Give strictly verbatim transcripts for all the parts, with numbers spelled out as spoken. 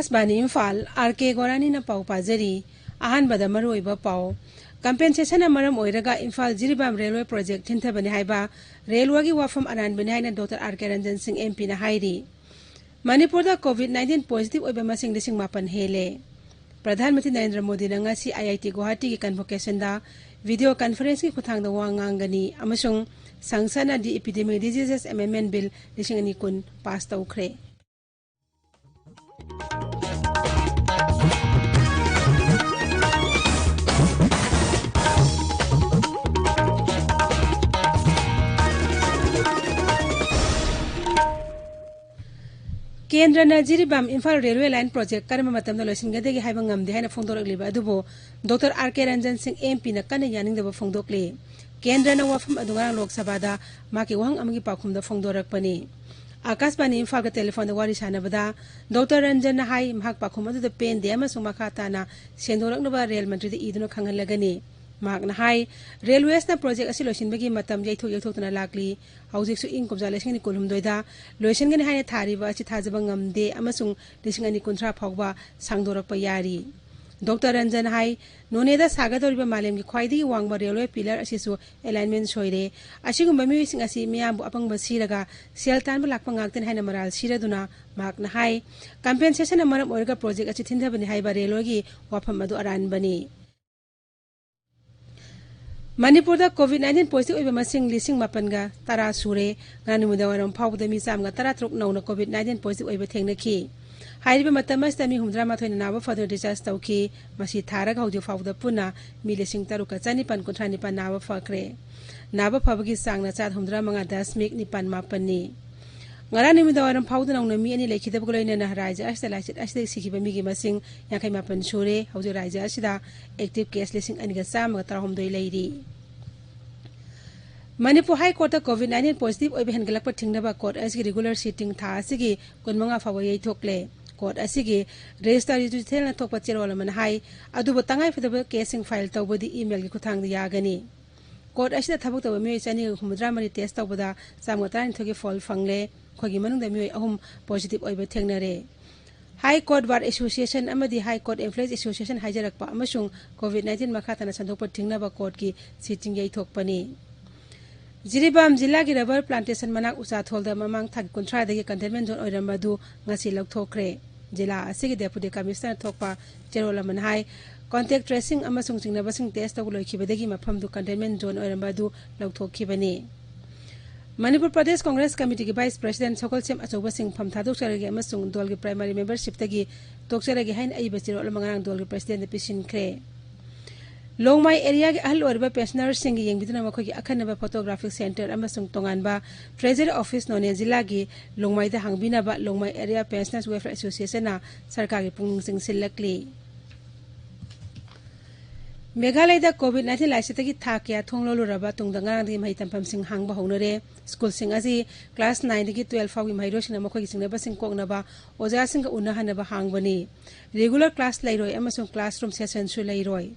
ꯑꯥꯀꯥꯁꯕꯥꯅꯤ Imphal, R ꯀꯦ ꯒꯣꯔꯥꯅꯤꯅ ꯄꯥꯎ ꯄꯥꯖꯔꯤ꯫ ꯑꯍꯥꯟꯕꯗ ꯃꯔꯨꯑꯣꯏꯕ ꯄꯥꯎ꯫ ꯀꯝꯄꯦꯟꯁꯦꯁꯟꯅ ꯃꯔꯝ ꯑꯣꯏꯔꯒ ꯏꯝꯐꯥꯜ ꯖꯤꯔꯤꯕꯥꯝ ꯔꯦꯜꯋꯦ ꯄ꯭ꯔꯣꯖꯦꯛ ꯊꯤꯟꯊꯕꯅꯤ ꯍꯥꯏꯕ ꯔꯦꯜꯋꯦꯒꯤ ꯋꯥꯐꯝ ꯑꯔꯥꯟꯕꯅꯤ ꯍꯥꯏꯅ ꯗꯣꯛꯇꯔ ꯑꯥꯔ ꯀꯦ ꯔꯟꯖꯟ ꯁꯤꯡ ꯑꯦꯝ ꯄꯤꯅ ꯍꯥꯏꯔꯤ꯫ ꯃꯅꯤꯄꯨꯔꯗ ꯀꯣꯚꯤꯗ ꯅꯥꯏꯟꯇꯤꯟ ꯄꯣꯖꯤꯇꯤꯚ ꯑꯣꯏꯕ ꯃꯁꯤꯡ ꯂꯤꯁꯤꯡ ꯃꯥꯄꯟ ꯍꯦꯜꯂꯦ꯫ ꯄ꯭ꯔꯙꯥꯟ ꯃꯟꯇ꯭ꯔꯤ ꯅꯔꯦꯟꯗ꯭ꯔ ꯃꯣꯗꯤꯅ ꯉꯁꯤ ꯑꯥꯏ ꯑꯥꯏ ꯇꯤ ꯒꯨꯋꯥꯍꯥꯇꯤꯒꯤ ꯀꯟꯚꯣꯀꯦꯁꯟꯗ ꯚꯤꯗꯤꯑꯣ ꯀꯟꯐꯔꯦꯟꯁꯀꯤ ꯈꯨꯠꯊꯥꯡꯗ ꯋꯥ ꯉꯥꯡꯒꯅꯤ ꯑꯃꯁꯨꯡ ꯁꯪꯁꯠꯅ ꯗꯤ ꯏꯄꯤꯗꯦꯃꯤꯛ ꯗꯤꯖꯤꯖꯦꯁ ꯑꯦꯃꯦꯟꯗꯃꯦꯟ ꯕꯤꯜ ꯂꯤꯁꯤꯡ ꯑꯅꯤ ꯀꯨꯟ ꯄꯥꯁ ꯇꯧꯈ꯭ꯔꯦ꯫ ꯀꯦꯟꯗ꯭ꯔꯅ Jiribam Imphal railway line project ꯀꯔꯝꯕ ꯃꯇꯝꯗ ꯂꯣꯏꯁꯤꯟꯒꯗꯒꯦ ꯍꯥꯏꯕ ꯉꯝꯗꯦ ꯍꯥꯏꯅ ꯐꯣꯡꯗꯣꯔꯛꯂꯤꯕ ꯑꯗꯨꯕꯨ ꯗꯣꯛꯇꯔ ꯑꯥꯔ ꯀꯦ ꯔꯟꯖꯟ ꯁꯤꯡ ꯑꯦꯝ ꯄꯤꯅ ꯀꯟꯅ ꯌꯥꯅꯤꯡꯗꯕ ꯐꯣꯡꯗꯣꯛꯂꯤ꯫ ꯀꯦꯟꯗ꯭ꯔꯅ ꯋꯥꯐꯝ ꯑꯗꯨ ꯉꯔꯥꯡ ꯂꯣꯛ ꯁꯚꯥꯗ ꯃꯍꯥꯛꯀꯤ ꯋꯥꯍꯪ ꯑꯃꯒꯤ ꯄꯥꯎꯈꯨꯝꯗ ꯐꯣꯡꯗꯣꯔꯛꯄꯅꯤ꯫ ꯑꯥꯀꯥꯁꯕꯥꯅꯤ ꯏꯝꯐꯥꯜꯒ ꯇꯦꯂꯤꯐꯣꯟꯗ ꯋꯥꯔꯤ ꯁꯥꯟꯅꯕꯗ ꯗꯣꯛꯇꯔ ꯔꯟꯖꯟꯅ ꯍꯥꯏ, ꯃꯍꯥꯛ ꯄꯥꯎꯈꯨꯝ ꯑꯗꯨꯗ ꯄꯦꯟꯗꯦ ꯑꯃꯁꯨꯡ ꯃꯈꯥ ꯇꯥꯅ ꯁꯦꯡꯗꯣꯔꯛꯅꯕ ꯔꯦꯜ ꯃꯟꯇ꯭ꯔꯤꯗ ꯏꯗꯨꯅ ꯈꯪꯍꯜꯂꯒꯅꯤ꯫ ꯃꯍꯥꯛꯅ ꯍꯥꯏ, ꯔꯦꯜꯋꯦꯁꯅ ꯄ꯭ꯔꯣꯖꯦꯛ ꯑꯁꯤ ꯂꯣꯏꯁꯤꯟꯕꯒꯤ ꯃꯇꯝ ꯌꯩꯊꯣꯛ ꯌꯩꯊꯣꯛꯇꯨꯅ ꯂꯥꯛꯂꯤ꯫ ꯍꯧꯖꯤꯛꯁꯨ ꯏꯪ ꯀꯨꯝꯖꯥ ꯂꯤꯁꯤꯡ ꯑꯅꯤ ꯀꯨꯟꯍꯨꯝꯗꯣꯏꯗ ꯂꯣꯏꯁꯤꯟꯒꯅꯤ ꯍꯥꯏꯅ ꯊꯥꯔꯤꯕ ꯑꯁꯤ ꯊꯥꯖꯕ ꯉꯝꯗꯦ ꯑꯃꯁꯨꯡ ꯂꯤꯁꯤꯡ ꯑꯅꯤ ꯀꯨꯟꯊ꯭ꯔꯥ ꯐꯥꯎꯕ ꯁꯥꯡꯗꯣꯔꯛꯄ ꯌꯥꯔꯤ꯫ ꯗꯣꯛꯇꯔ ꯔꯟꯖꯟ ꯍꯥꯏ, ꯅꯣꯅꯦꯗ ꯁꯥꯒꯗꯧꯔꯤꯕ ꯃꯥꯂꯦꯝꯒꯤ ꯈ꯭ꯋꯥꯏꯗꯒꯤ ꯋꯥꯡꯕ ꯔꯦꯜꯋꯦ ꯄꯤꯂꯔ ꯑꯁꯤꯁꯨ ꯑꯦꯂꯥꯏꯟꯃꯦꯟ ꯁꯣꯏꯔꯦ꯫ ꯑꯁꯤꯒꯨꯝꯕ ꯃꯤꯑꯣꯏꯁꯤꯡ ꯑꯁꯤ ꯃꯤꯌꯥꯝꯕꯨ ꯑꯄꯪꯕ ꯁꯤꯔꯒ ꯁꯦꯜ ꯇꯥꯟꯕ ꯂꯥꯛꯄ ꯉꯥꯛꯇꯅꯤ ꯍꯥꯏꯅ ꯃꯔꯥꯜ ꯁꯤꯔꯗꯨꯅ ꯃꯍꯥꯛꯅ ꯍꯥꯏ, ꯀꯝꯄꯦꯟꯁꯦꯁꯟꯅ ꯃꯔꯝ ꯑꯣꯏꯔꯒ ꯄ꯭ꯔꯣꯖꯦꯛ ꯑꯁꯤ ꯊꯤꯟꯊꯕꯅꯤ ꯍꯥꯏꯕ ꯔꯦꯜꯋꯦꯒꯤ ꯋꯥꯐꯝ ꯑꯗꯨ ꯑꯔꯥꯟꯕꯅꯤ꯫ ꯃꯅꯤꯄꯨꯔꯗ ꯀꯣꯚꯤꯗ ꯅꯥꯏꯟꯇꯤꯟ ꯄꯣꯖꯤꯇꯤꯚ ꯑꯣꯏꯕ ꯃꯁꯤꯡ ꯂꯤꯁꯤꯡ ꯃꯥꯄꯟꯒ ꯇꯔꯥ ꯁꯨꯔꯦ꯫ ꯉꯔꯥꯡ ꯅꯨꯃꯤꯗꯥꯡ ꯋꯥꯏꯔꯝ ꯐꯥꯎꯕꯗ ꯃꯤ ꯆꯥꯝꯃꯒ ꯇꯔꯥ ꯇꯔꯨꯛ ꯅꯧꯅ ꯀꯣꯚꯤꯗ ꯅꯥꯏꯟꯇꯤꯟ ꯄꯣꯖꯤꯇꯤꯚ ꯑꯣꯏꯕ ꯊꯦꯡꯅꯈꯤ꯫ ꯍꯥꯏꯔꯤꯕ ꯃꯇꯝ ꯑꯁꯤꯗ ꯃꯤ ꯍꯨꯝꯐꯨꯇꯔꯥ ꯃꯥꯊꯣꯏꯅ ꯅꯥꯕ ꯐꯗꯨꯅ ꯗꯤꯁꯆꯥꯔꯖ ꯇꯧꯈꯤ꯫ ꯃꯁꯤ ꯊꯥꯔꯒ ꯍꯧꯖꯤꯛ ꯐꯥꯎꯕꯗ ꯄꯨꯟꯅ ꯃꯤ ꯂꯤꯁꯤꯡ ꯇꯔꯨꯛꯀ ꯆꯅꯤꯄꯥꯟ ꯀꯨꯟꯊ꯭ꯔꯥ ꯅꯤꯄꯥꯟ ꯅꯥꯕ ꯐꯈ꯭ꯔꯦ꯫ ꯅꯥꯕ ꯐꯕꯒꯤ ꯆꯥꯡꯅ ꯆꯥꯗ ꯍꯨꯝꯐꯨꯇꯔꯥ ꯃꯉꯥ ꯗꯁꯃꯤꯛ ꯅꯤꯄꯥꯟ ꯃꯥꯄꯟꯅꯤ꯫ ꯉꯔꯥꯡ ꯅꯨꯃꯤꯗꯥꯡ ꯋꯥꯏꯔꯝ ꯐꯥꯎꯗ ꯅꯧꯅ ꯃꯤ ꯑꯅꯤ ꯂꯩꯈꯤꯗꯕꯒ ꯂꯣꯏꯅꯅ ꯔꯥꯖ꯭ꯌ ꯑꯁꯤꯗ ꯂꯥꯏꯆꯠ ꯑꯁꯤꯗꯒꯤ ꯁꯤꯈꯤꯕ ꯃꯤꯒꯤ ꯃꯁꯤꯡ ꯌꯥꯡꯈꯩ ꯃꯥꯄꯟ ꯁꯨꯔꯦ꯫ ꯍꯧꯖꯤꯛ ꯔꯥꯖ꯭ꯌ ꯑꯁꯤꯗ ꯑꯦꯛꯇꯤꯚ ꯀꯦꯁ ꯂꯤꯁꯤꯡ ꯑꯅꯤꯒ ꯆꯥꯝꯃꯒ ꯇꯔꯥꯍꯨꯝꯗꯣꯏ ꯂꯩꯔꯤ꯫ ꯃꯅꯤꯄꯨꯔ ꯍꯥꯏ ꯀꯣꯔꯠꯇ ꯀꯣꯚꯤꯗ ꯅꯥꯏꯟꯇꯤꯟ ꯄꯣꯖꯤꯇꯤꯚ ꯑꯣꯏꯕ ꯍꯦꯟꯒꯠꯂꯛꯄ ꯊꯤꯡꯅꯕ ꯀꯣꯔꯠ ꯑꯁꯤꯒꯤ ꯔꯤꯒꯨꯂꯔ ꯁꯤꯇꯤꯡ ꯊꯥ ꯑꯁꯤꯒꯤ ꯀꯨꯟꯃꯉꯥ ꯐꯥꯎꯕ ꯌꯩꯊꯣꯛꯂꯦ꯫ ꯀꯣꯔꯠ ꯑꯁꯤꯒꯤ ꯔꯦꯖꯤꯁꯇ꯭ꯔꯥꯔ ꯖꯨꯗꯤꯁꯤꯌꯦꯜꯅ ꯊꯣꯛꯄ ꯆꯦꯔꯣꯜ ꯑꯃꯅ ꯍꯥꯏ, ꯑꯗꯨꯕꯨ ꯇꯉꯥꯏꯐꯗꯕ ꯀꯦꯁꯁꯤꯡ ꯐꯥꯏꯜ ꯇꯧꯕꯗꯤ ꯏꯃꯦꯜꯒꯤ ꯈꯨꯠꯊꯥꯡꯗ ꯌꯥꯒꯅꯤ꯫ ꯀꯣꯔꯠ ꯑꯁꯤꯗ ꯊꯕꯛ ꯇꯧꯕ ꯃꯤꯑꯣꯏ ꯆꯅꯤꯒ ꯍꯨꯝꯐꯨꯇꯔꯥ ꯃꯔꯤ ꯇꯦꯁ ꯇꯧꯕꯗ ꯆꯥꯝꯃꯒ ꯇꯔꯥꯅꯤꯊꯣꯏꯒꯤ ꯐꯣꯜ ꯐꯪꯂꯦ꯫ ꯃꯈꯣꯏꯒꯤ ꯃꯅꯨꯡꯗ ꯃꯤꯑꯣꯏ ꯑꯍꯨꯝ ꯄꯣꯖꯤꯇꯤꯚ ꯑꯣꯏꯕ ꯊꯦꯡꯅꯔꯦ꯫ High Court Bar Association ꯑꯃꯗꯤ High Court Employees Association ꯍꯥꯏꯖꯔꯛꯄ ꯑꯃꯁꯨꯡ COVID nineteen ꯃꯈꯥ ꯇꯥꯅ ꯁꯟꯗꯣꯛꯄ ꯊꯤꯡꯅꯕ ꯀꯣꯔꯠꯀꯤ ꯁꯤꯇꯤꯡ ꯌꯩꯊꯣꯛꯄꯅꯤ꯫ ꯖꯤꯔꯤꯕꯥꯝ ꯖꯤꯂꯥꯒꯤ rubber plantation ꯃꯅꯥꯛ ꯎꯆꯥꯊꯣꯜꯗ ꯃꯃꯥꯡ ꯊꯥꯒꯤ ꯀꯨꯟꯊ꯭ꯔꯥꯗꯒꯤ containment zone ꯑꯣꯏꯔꯝꯕ ꯑꯗꯨ ꯉꯁꯤ ꯂꯧꯊꯣꯛꯈ꯭ꯔꯦ꯫ ꯖꯤꯂꯥ ꯑꯁꯤꯒꯤ Deputy Commissioner ꯊꯣꯛꯄ ꯆꯦꯔꯣꯜ ꯑꯃꯅ ꯍꯥꯏ, contact tracing ꯑꯃꯁꯨꯡ ꯆꯤꯡꯅꯕꯁꯤꯡ test ꯇꯧꯕ ꯂꯣꯏꯈꯤꯕꯗꯒꯤ ꯃꯐꯝꯗꯨ containment zone ꯑꯣꯏꯔꯝꯕ ꯑꯗꯨ ꯂꯧꯊꯣꯛꯈꯤꯕꯅꯤ꯫ ꯃꯅꯤꯄꯨꯔ ꯄ꯭ꯔꯗꯦꯁ ꯀꯣꯡꯒ꯭ꯔꯦꯁ ꯀꯃꯤꯇꯤꯒꯤ vice president ꯁꯒꯣꯜꯁꯦꯝ ꯑꯆꯧꯕꯁꯤꯡ ꯐꯝ ꯊꯥꯗꯣꯛꯆꯔꯒꯦ ꯑꯃꯁꯨꯡ ꯗꯣꯜꯒꯤ primary membershipꯇꯒꯤ ꯇꯣꯛꯆꯔꯒꯦ ꯍꯥꯏꯅ ꯑꯏꯕ ꯆꯦꯔꯣꯜ ꯑꯃ ꯉꯔꯥꯡ ꯗꯣꯜꯒꯤ presidentꯗ ꯄꯤꯁꯤꯟꯈ꯭ꯔꯦ꯫ ꯂꯣꯡꯃꯥꯏ areaꯒꯤ ꯑꯍꯜ ꯑꯣꯏꯔꯕ pensionerꯁꯤꯡꯒꯤ ꯌꯦꯡꯕꯤꯗꯨꯅ ꯃꯈꯣꯏꯒꯤ ꯑꯈꯟꯅꯕ photographic center ꯑꯃꯁꯨꯡ ꯇꯣꯉꯥꯟꯕ treasury office ꯅꯣꯅꯦ ꯖꯤꯂꯥꯒꯤ ꯂꯣꯡꯃꯥꯏꯗ ꯍꯥꯡꯕꯤꯅꯕ ꯂꯣꯡꯃꯥꯏ Area Pensioners Welfare Associationꯅ ꯁꯔꯀꯥꯔꯒꯤ ꯄꯨꯛꯅꯤꯡ ꯆꯤꯡꯁꯤꯜꯂꯛꯂꯤ꯫ ꯃꯦꯘꯥꯂꯌꯗ COVID nineteen ꯂꯥꯏꯆꯠꯇꯒꯤ ꯊꯥ ꯀꯌꯥ ꯊꯣꯡ ꯂꯣꯜꯂꯨꯔꯕ ꯇꯨꯡꯗ ꯉꯔꯥꯡꯗꯒꯤ ꯃꯍꯩ ꯇꯝꯐꯝꯁꯤꯡ ꯍꯥꯡꯕ ꯍꯧꯅꯔꯦ꯫ ꯁ꯭ꯀꯨꯜꯁꯤꯡ ꯑꯁꯤ class nineꯗꯒꯤ twelve ꯐꯥꯎꯒꯤ ꯃꯍꯩꯔꯣꯏꯁꯤꯡꯅ ꯃꯈꯣꯏꯒꯤ ꯆꯤꯡꯅꯕꯁꯤꯡ ꯀꯣꯛꯅꯕ ꯑꯣꯖꯥꯁꯤꯡꯒ ꯎꯅꯍꯟꯅꯕ ꯍꯥꯡꯕꯅꯤ꯫ Regular class ꯂꯩꯔꯣꯏ ꯑꯃꯁꯨꯡ classroom sessionꯁꯨ ꯂꯩꯔꯣꯏ꯫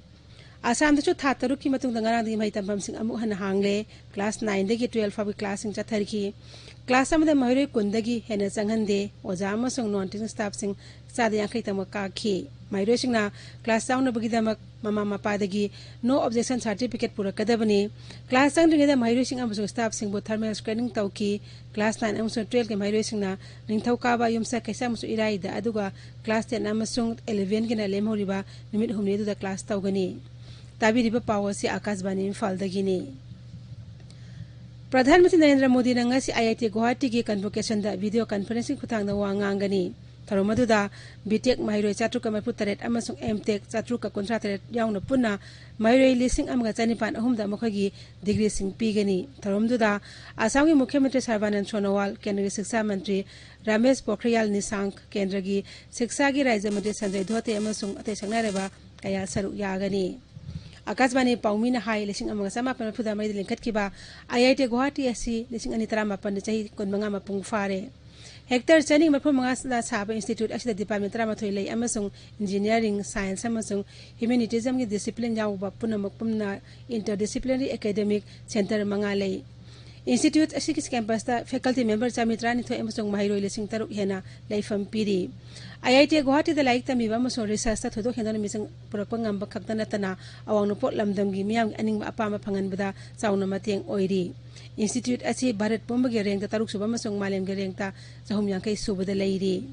ꯑꯁꯥꯝꯗꯁꯨ ꯊꯥ ꯇꯔꯨꯛꯀꯤ ꯃꯇꯨꯡꯗ ꯉꯔꯥꯡꯗꯒꯤ ꯃꯍꯩ ꯇꯝꯐꯝꯁꯤꯡ ꯑꯃꯨꯛ ꯍꯟꯅ ꯍꯥꯡꯂꯦ꯫ Class nineꯗꯒꯤ twelve ꯐꯥꯎꯒꯤ classꯁꯤꯡ ꯆꯠꯊꯔꯤꯈꯤ꯫ Class ꯑꯃꯗ ꯃꯍꯩꯔꯣꯏ ꯀꯨꯟꯗꯒꯤ ꯍꯦꯟꯅ ꯆꯪꯍꯟꯗꯦ꯫ ꯑꯣꯖꯥ ꯑꯃꯁꯨꯡ non teaching staffꯁꯤꯡ ꯆꯥꯗ ꯌꯥꯡꯈꯩ ꯇꯃꯛ ꯀꯥꯈꯤ꯫ ꯃꯍꯩꯔꯣꯏꯁꯤꯡꯅ class ꯌꯥꯎꯅꯕꯒꯤꯗꯃꯛ ꯃꯃꯥ ꯃꯄꯥꯗꯒꯤ no objection certificate ꯄꯨꯔꯛꯀꯗꯕꯅꯤ꯫ Class ꯆꯪꯗ꯭ꯔꯤꯉꯩꯗ ꯃꯍꯩꯔꯣꯏꯁꯤꯡ ꯑꯃꯁꯨꯡ staffꯁꯤꯡꯕꯨ thermal screening ꯇꯧꯈꯤ꯫ Class nine ꯑꯃꯁꯨꯡ twelveꯀꯤ ꯃꯍꯩꯔꯣꯏꯁꯤꯡꯅ ꯅꯤꯡꯊꯧꯀꯥꯕ, ꯌꯨꯝꯁꯀꯩꯁ ꯑꯃꯁꯨꯡ ꯏꯔꯥꯏꯗ, ꯑꯗꯨꯒ class ten ꯑꯃꯁꯨꯡ elevenꯒꯤꯅ ꯂꯦꯝꯍꯧꯔꯤꯕ ꯅꯨꯃꯤꯠ ꯍꯨꯝꯅꯤ ꯑꯗꯨꯗ class ꯇꯧꯒꯅꯤ꯫ ꯇꯥꯕꯤꯔꯤꯕ ꯄꯥꯎ ꯑꯁꯤ ꯑꯀꯥꯁꯕꯥꯅꯤ ꯏꯝꯐꯥꯜꯗꯒꯤꯅꯤ꯫ ꯄ꯭ꯔꯙꯥꯟ ꯃꯟꯇ꯭ꯔꯤ ꯅꯔꯦꯟꯗ꯭ꯔ ꯃꯣꯗꯤꯅ ꯉꯁꯤ IIT ꯒꯨꯋꯥꯍꯥꯇꯤꯒꯤ convocationꯗ video conferencing ꯈꯨꯠꯊꯥꯡꯗ ꯋꯥ ꯉꯥꯡꯒꯅꯤ꯫ ꯊꯧꯔꯝ ꯑꯗꯨꯗ B.Tech ꯃꯍꯩꯔꯣꯏ ꯆꯥꯇ꯭ꯔꯨꯛꯀ ꯃꯔꯤꯐꯨ ꯇꯔꯦꯠ ꯑꯃꯁꯨꯡ M.Tech ꯆꯥꯇ꯭ꯔꯨꯛꯀ ꯀꯨꯟꯊ꯭ꯔꯥ ꯇꯔꯦꯠ ꯌꯥꯎꯅ ꯄꯨꯟꯅ ꯃꯍꯩꯔꯣꯏ ꯂꯤꯁꯤꯡ ꯑꯃꯒ ꯆꯅꯤꯄꯥꯟ ꯑꯍꯨꯝꯗ ꯃꯈꯣꯏꯒꯤ degreeꯁꯤꯡ ꯄꯤꯒꯅꯤ꯫ ꯊꯧꯔꯝꯗꯨꯗ ꯑꯁꯥꯝꯒꯤ ꯃꯨꯈ꯭ꯌ ꯃꯟꯇ꯭ꯔꯤ ꯁꯔꯕꯥꯅꯟꯗ ꯁꯣꯅꯣꯋꯥꯜ, ꯀꯦꯟꯗ꯭ꯔꯒꯤ ꯁꯤꯛꯁꯥ ꯃꯟꯇ꯭ꯔꯤ ꯔꯥꯃꯦꯁ ꯄꯣꯈ꯭ꯔꯤꯌꯥꯜ ꯅꯤꯁꯥꯡ, ꯀꯦꯟꯗ꯭ꯔꯒꯤ ꯁꯤꯛꯁꯥꯒꯤ ꯔꯥꯖ꯭ꯌ ꯃꯟꯇ꯭ꯔꯤ ꯁꯟꯖꯌ ꯙꯣꯇꯦ ꯑꯃꯁꯨꯡ ꯑꯇꯩ ꯁꯛꯅꯥꯏꯔꯕ ꯀꯌꯥ ꯁꯔꯨꯛ ꯌꯥꯒꯅꯤ꯫ ꯑꯀꯥꯁꯕꯥꯅꯤ ꯄꯥꯎꯃꯤꯅ ꯍꯥꯏ, ꯂꯤꯁꯤꯡ ꯑꯃꯒ ꯆꯃꯥꯄꯟ ꯃꯔꯤꯐꯨꯇꯔꯦꯠꯇ ꯂꯤꯡꯈꯠꯈꯤꯕ IIT ꯒꯨꯋꯥꯍꯥꯇꯤ ꯑꯁꯤ ꯂꯤꯁꯤꯡ ꯑꯅꯤ ꯇꯔꯥꯃꯥꯄꯟꯗ ꯆꯍꯤ ꯀꯨꯟꯃꯉꯥ ꯃꯄꯨꯡ ꯐꯥꯔꯦ꯫ Hectare ꯆꯅꯤ ꯃꯔꯤꯐꯨ ꯃꯉꯥꯗ ꯁꯥꯕ institute ꯑꯁꯤꯗ department ꯇꯔꯥꯃꯥꯊꯣꯏ ꯂꯩ ꯑꯃꯁꯨꯡ engineering, science ꯑꯃꯁꯨꯡ humanitisamꯒꯤ discipline ꯌꯥꯎꯕ ꯄꯨꯝꯅꯃꯛ ꯄꯨꯟꯅ interdisciplinary academic centre ꯃꯉꯥ ꯂꯩ꯫ ꯏꯟꯁꯇꯤꯇ꯭ꯌꯨꯠ ꯑꯁꯤꯒꯤ ꯀꯦꯝꯄꯁꯇ ꯐꯦꯀꯜꯇꯤ ꯃꯦꯝꯕꯔ ꯆꯥꯃꯔꯤ ꯇꯔꯥꯅꯤꯊꯣꯏ ꯑꯃꯁꯨꯡ ꯃꯍꯩꯔꯣꯏ ꯂꯤꯁꯤꯡ ꯇꯔꯨꯛ ꯍꯦꯟꯅ ꯂꯩꯐꯝ ꯄꯤꯔꯤ꯫ ꯑꯥꯏ ꯑꯥꯏ ꯇꯤ ꯒꯨꯋꯥꯍꯥꯇꯤꯗ ꯂꯥꯏꯔꯤꯛ ꯇꯝꯕꯤꯕ ꯑꯃꯁꯨꯡ ꯔꯤꯁꯔꯆꯇ ꯊꯣꯏꯗꯣꯛ ꯍꯦꯟꯗꯣꯛꯅ ꯃꯤꯆꯪ ꯄꯨꯔꯛꯄ ꯉꯝꯕ ꯈꯛꯇ ꯅꯠꯇꯅ, ꯑꯋꯥꯡ ꯅꯣꯡꯄꯣꯛ ꯂꯝꯗꯝꯒꯤ ꯃꯤꯌꯥꯝꯒꯤ ꯑꯅꯤꯡꯕ ꯑꯄꯥꯝꯕ ꯐꯪꯍꯟꯕꯗ ꯆꯥꯎꯅ ꯃꯇꯦꯡ ꯑꯣꯏꯔꯤ꯫ ꯏꯟꯁꯇꯤꯇ꯭ꯌꯨꯠ ꯑꯁꯤ ꯚꯥꯔꯠ ꯄꯨꯝꯕꯒꯤ ꯔꯦꯡꯛꯇ ꯇꯔꯨꯛ ꯁꯨꯕ ꯑꯃꯁꯨꯡ ꯃꯥꯂꯦꯝꯒꯤ ꯔꯦꯡꯛꯇ ꯆꯍꯨꯝ ꯌꯥꯡꯈꯩ ꯁꯨꯕꯗ ꯂꯩꯔꯤ꯫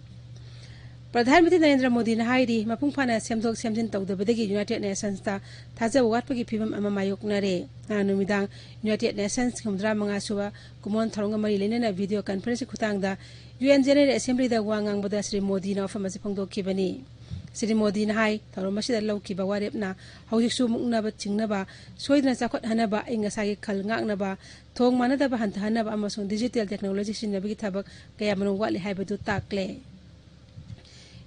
ꯄ꯭ꯔꯙꯥꯟ ꯃꯟꯇ꯭ꯔꯤ ꯅꯔꯦꯟꯗ꯭ꯔ ꯃꯣꯗꯤꯅ ꯍꯥꯏꯔꯤ, ꯃꯄꯨꯡ ꯐꯥꯅ ꯁꯦꯝꯗꯣꯛ ꯁꯦꯝꯖꯤꯟ ꯇꯧꯗꯕꯗꯒꯤ ꯌꯨꯅꯥꯏꯇꯦꯗ ꯅꯦꯁꯟꯁꯇ ꯊꯥꯖꯕ ꯋꯥꯠꯄꯒꯤ ꯐꯤꯕꯝ ꯑꯃ ꯃꯥꯌꯣꯛꯅꯔꯦ꯫ ꯉꯔꯥꯡ ꯅꯨꯃꯤꯗꯥꯡ ꯌꯨꯅꯥꯏꯇꯦꯗ ꯅꯦꯁꯟꯁꯀꯤ ꯍꯨꯝꯐꯨꯇꯔꯥ ꯃꯉꯥ ꯁꯨꯕ ꯀꯨꯃꯣꯟ ꯊꯧꯔꯝꯒ ꯃꯔꯤ ꯂꯩꯅꯅ ꯚꯤꯗꯤꯑꯣ ꯀꯟꯐꯔꯦꯟꯁꯀꯤ ꯈꯨꯊꯥꯡꯗ ꯌꯨ ꯑꯦꯟ ꯖꯦꯅꯔꯦꯜ ꯑꯦꯁꯦꯝꯕ꯭ꯂꯤꯗ ꯋꯥ ꯉꯥꯡꯕꯗ ꯁ꯭ꯔꯤ ꯃꯣꯗꯤꯅ ꯋꯥꯐꯝ ꯑꯁꯤ ꯐꯣꯡꯗꯣꯛꯈꯤꯕꯅꯤ꯫ ꯁ꯭ꯔꯤ ꯃꯣꯗꯤꯅ ꯍꯥꯏ, ꯊꯧꯔꯝ ꯑꯁꯤꯗ ꯂꯧꯈꯤꯕ ꯋꯥꯔꯦꯞꯅ ꯍꯧꯖꯤꯛꯁꯨ ꯃꯨꯛꯅꯕ ꯆꯤꯡꯅꯕ, ꯁꯣꯏꯗꯅ ꯆꯥꯎꯈꯠꯍꯟꯅꯕ, ꯑꯏꯪ ꯑꯁꯥꯒꯤ ꯈꯜ ꯉꯥꯛꯅꯕ, ꯊꯣꯡ ꯃꯥꯟꯅꯗꯕ ꯍꯟꯊꯍꯟꯅꯕ ꯑꯃꯁꯨꯡ ꯗꯤꯖꯤꯇꯦꯜ ꯇꯦꯛꯅꯣꯂꯣꯖꯤ ꯁꯤꯖꯤꯟꯅꯕꯒꯤ ꯊꯕꯛ ꯀꯌꯥꯃꯔꯨꯝ ꯋꯥꯠꯂꯤ ꯍꯥꯏꯕꯗꯨ ꯇꯥꯛꯂꯦ꯫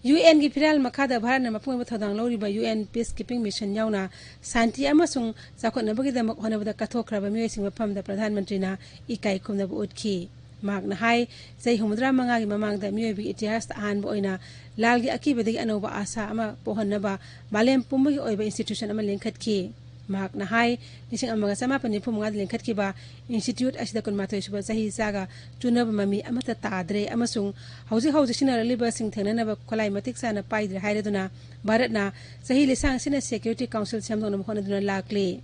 ꯌꯨ ꯑꯦꯟꯒꯤ ꯐꯤꯔꯥꯜ ꯃꯈꯥꯗ ꯚꯥꯔꯠꯅ ꯃꯄꯨꯡ ꯑꯣꯏꯕ ꯊꯧꯗꯥꯡ ꯂꯧꯔꯤꯕ U N peacekeeping mission ꯌꯥꯎꯅ ꯁꯥꯟꯇꯤ ꯑꯃꯁꯨꯡ ꯆꯥꯎꯈꯠꯅꯕꯒꯤꯗꯃꯛ ꯍꯣꯠꯅꯕꯗ ꯀꯠꯊꯣꯛꯈ꯭ꯔꯕ ꯃꯤꯑꯣꯏꯁꯤꯡ ꯃꯐꯝꯗ ꯄ꯭ꯔꯙꯥꯟ ꯃꯟꯇ꯭ꯔꯤꯅ ꯏꯀꯥꯏ ꯈꯨꯝꯅꯕ ꯎꯠꯈꯤ꯫ ꯃꯍꯥꯛꯅ ꯍꯥꯏ, ꯆꯍꯤ ꯍꯨꯝꯐꯨꯇꯔꯥ ꯃꯉꯥꯒꯤ ꯃꯃꯥꯡꯗ ꯃꯤꯑꯣꯏꯕꯒꯤ ꯏꯇꯤꯍꯥꯁꯇ ꯑꯍꯥꯟꯕ ꯑꯣꯏꯅ ꯂꯥꯜꯒꯤ ꯑꯀꯤꯕꯗꯒꯤ ꯑꯅꯧꯕ ꯑꯥꯁꯥ ꯑꯃ ꯄꯣꯛꯍꯟꯅꯕ ꯃꯥꯂꯦꯝ ꯄꯨꯝꯕꯒꯤ ꯑꯣꯏꯕ ꯏꯟꯁꯇꯤꯇ꯭ꯌꯨꯁꯟ ꯑꯃ ꯂꯤꯡꯈꯠꯈꯤ꯫ ꯃꯍꯥꯛꯅ ꯍꯥꯏ, ꯂꯤꯁꯤꯡ ꯑꯃꯒ ꯆꯃꯥꯄꯟ ꯅꯤꯐꯨ ꯃꯉꯥꯗ ꯂꯤꯡꯈꯠꯈꯤꯕ ꯏꯟꯁꯇꯤꯇ꯭ꯌꯨꯠ ꯑꯁꯤꯗ ꯀꯨꯟꯃꯥꯊꯣꯏ ꯁꯨꯕ ꯆꯍꯤ ꯆꯥꯒ ꯆꯨꯅꯕ ꯃꯃꯤ ꯑꯃꯠꯇ ꯇꯥꯗ꯭ꯔꯦ ꯑꯃꯁꯨꯡ ꯍꯧꯖꯤꯛ ꯍꯧꯖꯤꯛ ꯁꯤꯖꯤꯟꯅꯔꯛꯂꯤꯕꯁꯤꯡ ꯊꯦꯡꯅꯅꯕ ꯈꯨꯠꯂꯥꯏ ꯃꯇꯤꯛ ꯆꯥꯅ ꯄꯥꯏꯗ꯭ꯔꯦ ꯍꯥꯏꯔꯗꯨꯅ ꯚꯥꯔꯠꯅ ꯆꯍꯤ ꯂꯤꯁꯥꯡ ꯑꯁꯤꯅ ꯁꯦꯀ꯭ꯌꯨꯔꯤꯇꯤ ꯀꯥꯎꯟꯁꯤꯜ ꯁꯦꯝꯗꯣꯛꯅꯕ ꯍꯣꯠꯅꯗꯨꯅ ꯂꯥꯛꯂꯤ꯫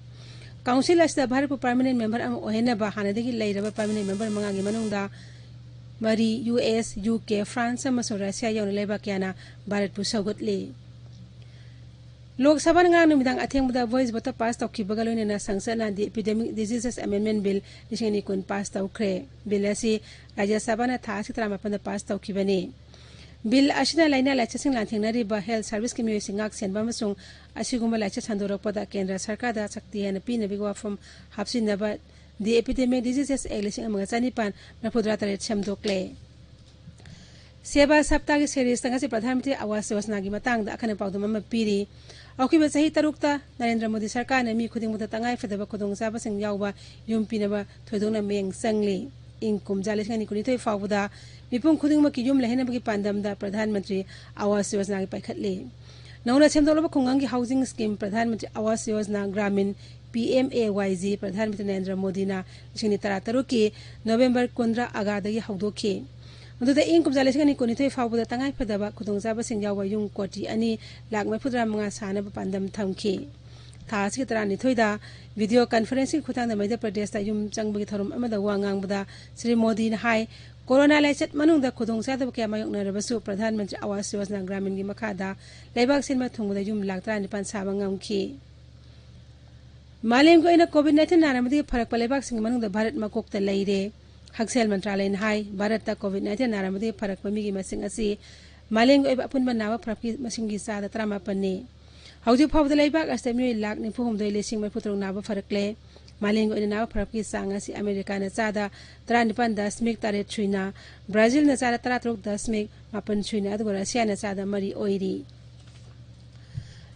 ꯀꯥꯎꯟꯁꯤꯜ ꯑꯁꯤꯗ ꯚꯥꯔꯠꯄꯨ ꯄꯔꯃꯅꯦꯟ ꯃꯦꯝꯕꯔ ꯑꯃ ꯑꯣꯏꯍꯟꯅꯕ ꯍꯥꯟꯅꯗꯒꯤ ꯂꯩꯔꯕ ꯄꯔꯃꯅꯦꯟ ꯃꯦꯝꯕꯔ ꯃꯉꯥꯒꯤ ꯃꯅꯨꯡꯗ ꯃꯔꯤ, U S, U K, France ꯑꯃꯁꯨꯡ ꯔꯁꯤꯌꯥ ꯌꯥꯎꯅ ꯂꯩꯕꯥꯛ ꯀꯌꯥꯅ ꯚꯥꯔꯠꯄꯨ ꯁꯧꯒꯠꯂꯤ꯫ ꯂꯣꯛ ꯁꯚꯥꯅ ꯉꯔꯥꯡ ꯅꯨꯃꯤꯗꯥꯡ ꯑꯊꯦꯡꯕꯗ ꯚꯣꯏꯁ ꯚꯣꯠꯇ ꯄꯥꯁ ꯇꯧꯈꯤꯕꯒ ꯂꯣꯏꯅꯅ ꯁꯪꯁꯠꯅ The Epidemic Diseases Amendment Bill ꯂꯤꯁꯤꯡ ꯑꯅꯤ ꯀꯨꯟ ꯄꯥꯁ ꯇꯧꯈ꯭ꯔꯦ꯫ ꯕꯤꯜ ꯑꯁꯤ ꯔꯥꯖ꯭ꯌ ꯁꯚꯥꯅ ꯊꯥ ꯑꯁꯤ ꯇꯔꯥꯃꯥꯄꯟꯗ ꯄꯥꯁ ꯇꯧꯈꯤꯕꯅꯤ꯫ ꯕꯤꯜ ꯑꯁꯤꯅ ꯂꯥꯏꯅꯥ ꯂꯥꯏꯆꯠꯁꯤꯡ ꯂꯥꯟꯊꯦꯡꯅꯔꯤꯕ ꯍꯦꯜꯊ ꯁꯔꯚꯤꯁꯀꯤ ꯃꯤꯑꯣꯏꯁꯤꯡ ꯉꯥꯛ ꯁꯦꯟꯕ ꯑꯃꯁꯨꯡ ꯑꯁꯤꯒꯨꯝꯕ ꯂꯥꯏꯆꯠ ꯁꯟꯗꯣꯔꯛꯄꯗ ꯀꯦꯟꯗ꯭ꯔ ꯁꯔꯀꯥꯔꯗ ꯁꯛꯇꯤ ꯍꯦꯟꯅ ꯄꯤꯅꯕꯒꯤ ꯋꯥꯐꯝ ꯍꯥꯞꯆꯤꯟꯅꯕ The Epidemic Diseases Act ꯂꯤꯁꯤꯡ ꯑꯃꯒ ꯆꯅꯤꯄꯥꯟ ꯃꯔꯤꯐꯨꯇꯔꯥ ꯇꯔꯦꯠ ꯁꯦꯝꯗꯣꯛꯂꯦ꯫ ꯁꯦꯕꯥ ꯁꯞꯇꯥꯒꯤ ꯁꯦꯔꯤꯁꯇ ꯉꯁꯤ ꯄ꯭ꯔꯙꯥꯟ ꯃꯟꯇ꯭ꯔꯤ ꯑꯥꯋꯥꯁ ꯌꯣꯖꯅꯥꯒꯤ ꯃꯇꯥꯡꯗ ꯑꯈꯟꯅ ꯄꯥꯎꯗꯝ ꯑꯃ ꯄꯤꯔꯤ꯫ ꯍꯧꯈꯤꯕ ꯆꯍꯤ ꯇꯔꯨꯛꯇ ꯅꯔꯦꯟꯗ꯭ꯔ ꯃꯣꯗꯤ ꯁꯔꯀꯥꯔꯅ ꯃꯤ ꯈꯨꯗꯤꯡꯃꯛꯇ ꯇꯉꯥꯏꯐꯗꯕ ꯈꯨꯗꯣꯡꯆꯥꯕꯁꯤꯡ ꯌꯥꯎꯕ ꯌꯨꯝ ꯄꯤꯅꯕ ꯊꯣꯏꯗꯣꯛꯅ ꯃꯤꯠꯌꯦꯡ ꯆꯪꯂꯤ꯫ ꯏꯪ ꯀꯨꯝꯖꯥ ꯂꯤꯁꯤꯡ ꯑꯅꯤ ꯀꯨꯟꯅꯤꯊꯣꯏ ꯐꯥꯎꯕꯗ ꯃꯤꯄꯨꯝ ꯈꯨꯗꯤꯡꯃꯛꯀꯤ ꯌꯨꯝ ꯂꯩꯍꯟꯅꯕꯒꯤ ꯄꯥꯟꯗꯝꯗ ꯄ꯭ꯔꯙꯥꯟ ꯃꯟꯇ꯭ꯔꯤ ꯑꯥꯋꯥꯁ ꯌꯣꯖꯅꯥꯒꯤ ꯄꯥꯏꯈꯠꯂꯤ꯫ ꯅꯧꯅ ꯁꯦꯝꯗꯣꯛꯂꯕ ꯈꯨꯡꯒꯪꯒꯤ housing scheme Pradhan Mantri Awas Yojana Gramin, P M A Y G, Pradhan Mantri Narendra ꯃꯣꯗꯤꯅ ꯂꯤꯁꯤꯡ ꯑꯅꯤ ꯇꯔꯥꯇꯔꯨꯛꯀꯤ ꯅꯣꯕꯦꯝꯕꯔ ꯀꯨꯟꯊ꯭ꯔꯥ ꯑꯒꯥꯗꯒꯤ ꯍꯧꯗꯣꯛꯈꯤ꯫ ꯃꯗꯨꯗ ꯏꯪ ꯀꯨꯝꯖꯥ ꯂꯤꯁꯤꯡ ꯑꯅꯤ ꯀꯨꯟꯅꯤꯊꯣꯏ ꯐꯥꯎꯕꯗ ꯇꯉꯥꯏꯐꯗꯕ ꯈꯨꯗꯣꯡꯆꯥꯕꯁꯤꯡ ꯌꯥꯎꯕ ꯌꯨꯝ ꯀꯣꯇꯤ ꯑꯅꯤ ꯂꯥꯈ ꯃꯔꯤꯐꯨꯇꯔꯥ ꯃꯉꯥ ꯁꯥꯅꯕ ꯄꯥꯟꯗꯝ ꯊꯝꯈꯤ꯫ ꯊꯥ ꯑꯁꯤꯒꯤ ꯇꯔꯥꯅꯤꯊꯣꯏꯗ ꯚꯤꯗꯤꯑꯣ ꯀꯟꯐꯔꯦꯟꯁꯀꯤ ꯈꯨꯠꯊꯥꯡꯗ ꯃꯙ꯭ꯌ ꯄ꯭ꯔꯗꯦꯁꯇ ꯌꯨꯝ ꯆꯪꯕꯒꯤ ꯊꯧꯔꯝ ꯑꯃꯗ ꯋꯥ ꯉꯥꯡꯕꯗ ꯁ꯭ꯔꯤ ꯃꯣꯗꯤꯅ ꯍꯥꯏ, ꯀꯣꯔꯣꯅꯥ ꯂꯥꯏꯆꯠ ꯃꯅꯨꯡꯗ ꯈꯨꯗꯣꯡꯆꯥꯗꯕ ꯀꯌꯥ ꯃꯥꯌꯣꯛꯅꯔꯕꯁꯨ ꯄ꯭ꯔꯙꯥꯟ ꯃꯟꯇ꯭ꯔꯤ ꯑꯥꯋꯥꯁ ꯌꯣꯖꯅꯥ ꯒ꯭ꯔꯥꯃꯤꯟꯒꯤ ꯃꯈꯥꯗ ꯂꯩꯕꯥꯛ ꯁꯤꯟꯕ ꯊꯨꯡꯕꯗ ꯌꯨꯝ ꯂꯥꯈ ꯇꯔꯥꯅꯤꯄꯥꯟ ꯁꯥꯕ ꯉꯝꯈꯤ꯫ ꯃꯥꯂꯦꯝꯒꯤ ꯑꯣꯏꯅ ꯀꯣꯚꯤꯗ ꯅꯥꯏꯟꯇꯤꯟ ꯅꯥꯔꯝꯕꯗꯒꯤ ꯐꯔꯛꯄ ꯂꯩꯕꯥꯛꯁꯤꯡꯒꯤ ꯃꯅꯨꯡꯗ ꯚꯥꯔꯠ ꯃꯀꯣꯛꯇ ꯂꯩꯔꯦ꯫ ꯍꯛꯁꯦꯜ ꯃꯟꯇ꯭ꯔꯥꯂꯌꯅ ꯍꯥꯏ, ꯚꯥꯔꯠꯇ ꯀꯣꯚꯤꯗ ꯅꯥꯏꯟꯇꯤꯟ ꯅꯥꯔꯝꯕꯗꯒꯤ ꯐꯔꯛꯄ ꯃꯤꯒꯤ ꯃꯁꯤꯡ ꯑꯁꯤ ꯃꯥꯂꯦꯝꯒꯤ ꯑꯣꯏꯕ ꯑꯄꯨꯟꯕ ꯅꯥꯕ ꯐꯔꯛꯀꯤ ꯃꯁꯤꯡꯒꯤ ꯆꯥꯗ ꯇꯔꯥꯃꯥꯄꯟꯅꯤ꯫ ꯍꯧꯖꯤꯛ ꯐꯥꯎꯕꯗ ꯂꯩꯕꯥꯛ ꯑꯁꯤꯗ ꯃꯤꯑꯣꯏ ꯂꯥꯈ ꯅꯤꯐꯨ ꯍꯨꯝꯗꯣꯏ ꯂꯤꯁꯤꯡ ꯃꯔꯤꯐꯨ ꯇꯔꯨꯛ ꯅꯥꯕ ꯐꯔꯛꯂꯦ꯫ ꯃꯥꯂꯦꯝꯒꯤ ꯑꯣꯏꯅ ꯅꯥꯕ ꯐꯔꯛꯀꯤ ꯆꯥꯡ ꯑꯁꯤ ꯑꯃꯦꯔꯤꯀꯥꯅ ꯆꯥꯗ ꯇꯔꯥꯅꯤꯄꯥꯟ ꯗꯁꯃꯤꯛ ꯇꯔꯦꯠ ꯁꯨꯏꯅ, ꯕ꯭ꯔꯥꯖꯤꯜꯅ ꯆꯥꯗ ꯇꯔꯥꯇꯔꯨꯛ ꯗꯁꯃꯤꯛ ꯃꯥꯄꯟ ꯁꯨꯏꯅ, ꯑꯗꯨꯒ ꯔꯁꯤꯌꯥꯅ ꯆꯥꯗ ꯃꯔꯤ ꯑꯣꯏꯔꯤ꯫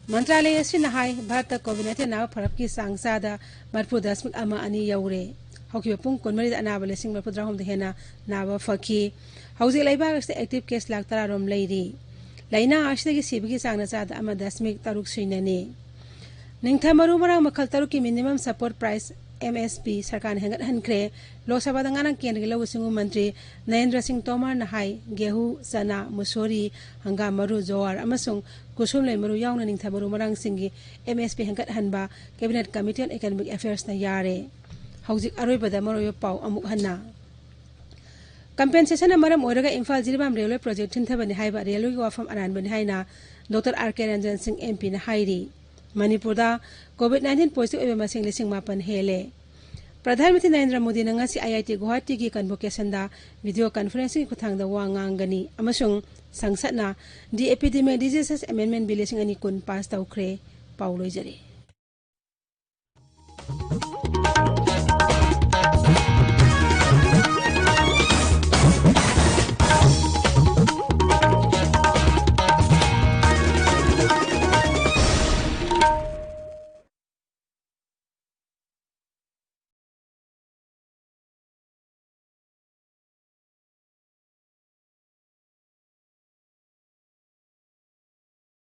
ꯃꯟꯇ꯭ꯔꯥꯂꯌ ꯑꯁꯤꯅ ꯍꯥꯏ, ꯚꯥꯔꯠꯇ ꯀꯣꯚꯤꯗ ꯅꯥꯏꯟꯇꯤꯟ ꯅꯥꯕ ꯐꯔꯛꯀꯤ ꯆꯥꯡ ꯆꯥꯗ ꯃꯔꯤꯐꯨ ꯗꯁꯃꯤꯛ ꯑꯃ ꯑꯅꯤ ꯌꯧꯔꯦ꯫ ꯍꯧꯈꯤꯕ ꯄꯨꯡ ꯀꯨꯟꯃꯔꯤꯗ ꯑꯅꯥꯕ ꯂꯤꯁꯤꯡ ꯃꯔꯤꯐꯨꯇꯔꯥꯍꯨꯝꯗꯣꯏ ꯍꯦꯟꯅ ꯅꯥꯕ ꯐꯈꯤ꯫ ꯍꯧꯖꯤꯛ ꯂꯩꯕꯥꯛ ꯑꯁꯤꯗ ꯑꯦꯛꯇꯤꯚ ꯀꯦꯁ ꯂꯥꯈ ꯇꯔꯥꯔꯣꯝ ꯂꯩꯔꯤ꯫ ꯂꯥꯏꯅꯥ ꯑꯁꯤꯗꯒꯤ ꯁꯤꯕꯒꯤ ꯆꯥꯡꯅ ꯆꯥꯗ ꯑꯃ ꯗꯁꯃꯤꯛ ꯇꯔꯨꯛ ꯁꯨꯏꯅꯅꯤ꯫ ꯅꯤꯡꯊꯝ ꯃꯔꯨ ꯃꯔꯥꯡ ꯃꯈꯜ ꯇꯔꯨꯛꯀꯤ minimum support price, M S P, ꯁꯔꯀꯥꯔꯅ ꯍꯦꯟꯒꯠꯍꯟꯈ꯭ꯔꯦ꯫ ꯂꯣꯛ ꯁꯚꯥꯗ ꯉꯔꯥꯡ ꯀꯦꯟꯗ꯭ꯔꯒꯤ ꯂꯧꯎ ꯁꯤꯡꯎ ꯃꯟꯇ꯭ꯔꯤ ꯅꯔꯦꯟꯗ꯭ꯔ ꯁꯤꯡ ꯇꯣꯃꯔꯅ ꯍꯥꯏ, ꯒꯦꯍꯨ, ꯆꯅꯥ, ꯃꯨꯁꯣꯔꯤ, ꯍꯪꯒꯥꯝ ꯃꯔꯨ, ꯖꯣꯋꯥꯔ ꯑꯃꯁꯨꯡ ꯀꯨꯁꯨꯝ ꯂꯩ ꯃꯔꯨ ꯌꯥꯎꯅ ꯅꯤꯡꯊꯝ ꯃꯔꯨ ꯃꯔꯥꯡꯁꯤꯡꯒꯤ ꯑꯦꯝ ꯑꯦꯁ ꯄꯤ ꯍꯦꯟꯒꯠꯍꯟꯕ Cabinet Committee on Economic Affairs ꯅ ꯌꯥꯔꯦ꯫ ꯍꯧꯖꯤꯛ ꯑꯔꯣꯏꯕꯗ ꯃꯔꯨꯑꯣꯏꯕ ꯄꯥꯎ ꯑꯃꯨꯛ ꯍꯟꯅ꯫ Compensation ꯅ ꯃꯔꯝ ꯑꯣꯏꯔꯒ ꯏꯝꯐꯥꯜ ꯖꯤꯔꯤꯕꯥꯝ ꯔꯦꯜꯋꯦ ꯄ꯭ꯔꯣꯖꯦꯛ ꯊꯤꯟꯊꯕꯅꯤ ꯍꯥꯏꯕ ꯔꯦꯜꯋꯦꯒꯤ ꯋꯥꯐꯝ ꯑꯔꯥꯟꯕꯅꯤ ꯍꯥꯏꯅ ꯗꯣꯛꯇꯔ ꯑꯥꯔ ꯀꯦ ꯔꯟꯖꯟ ꯁꯤꯡ, ꯑꯦꯝ ꯄꯤ ꯅ ꯍꯥꯏꯔꯤ꯫ ꯃꯅꯤꯄꯨꯔꯗ ꯀꯣꯚꯤꯗ ꯅꯥꯏꯟꯇꯤꯟ ꯄꯣꯖꯤꯇꯤꯚ ꯑꯣꯏꯕ ꯃꯁꯤꯡ ꯂꯤꯁꯤꯡ ꯃꯥꯄꯟ ꯍꯦꯜꯂꯦ꯫ ꯄ꯭ꯔꯙꯥꯟ ꯃꯟꯇ꯭ꯔꯤ ꯅꯔꯦꯟꯗ꯭ꯔ ꯃꯣꯗꯤꯅ ꯉꯁꯤ ꯑꯥꯏ ꯑꯥꯏ ꯇꯤ ꯒꯨꯋꯥꯍꯥꯇꯤꯒꯤ ꯀꯟꯚꯣꯀꯦꯁꯟꯗ ꯚꯤꯗꯤꯑꯣ ꯀꯟꯐꯔꯦꯟꯁꯤꯡꯒꯤ ꯈꯨꯠꯊꯥꯡꯗ ꯋꯥ ꯉꯥꯡꯒꯅꯤ ꯑꯃꯁꯨꯡ ꯁꯪꯁꯠꯅ The Epidemic Diseases Amendment Bill ꯂꯤꯁꯤꯡ ꯑꯅꯤ ꯀꯨꯟ ꯄꯥꯁ ꯇꯧꯈ꯭ꯔꯦ꯫ ꯄꯥꯎ ꯂꯣꯏꯖꯔꯦ꯫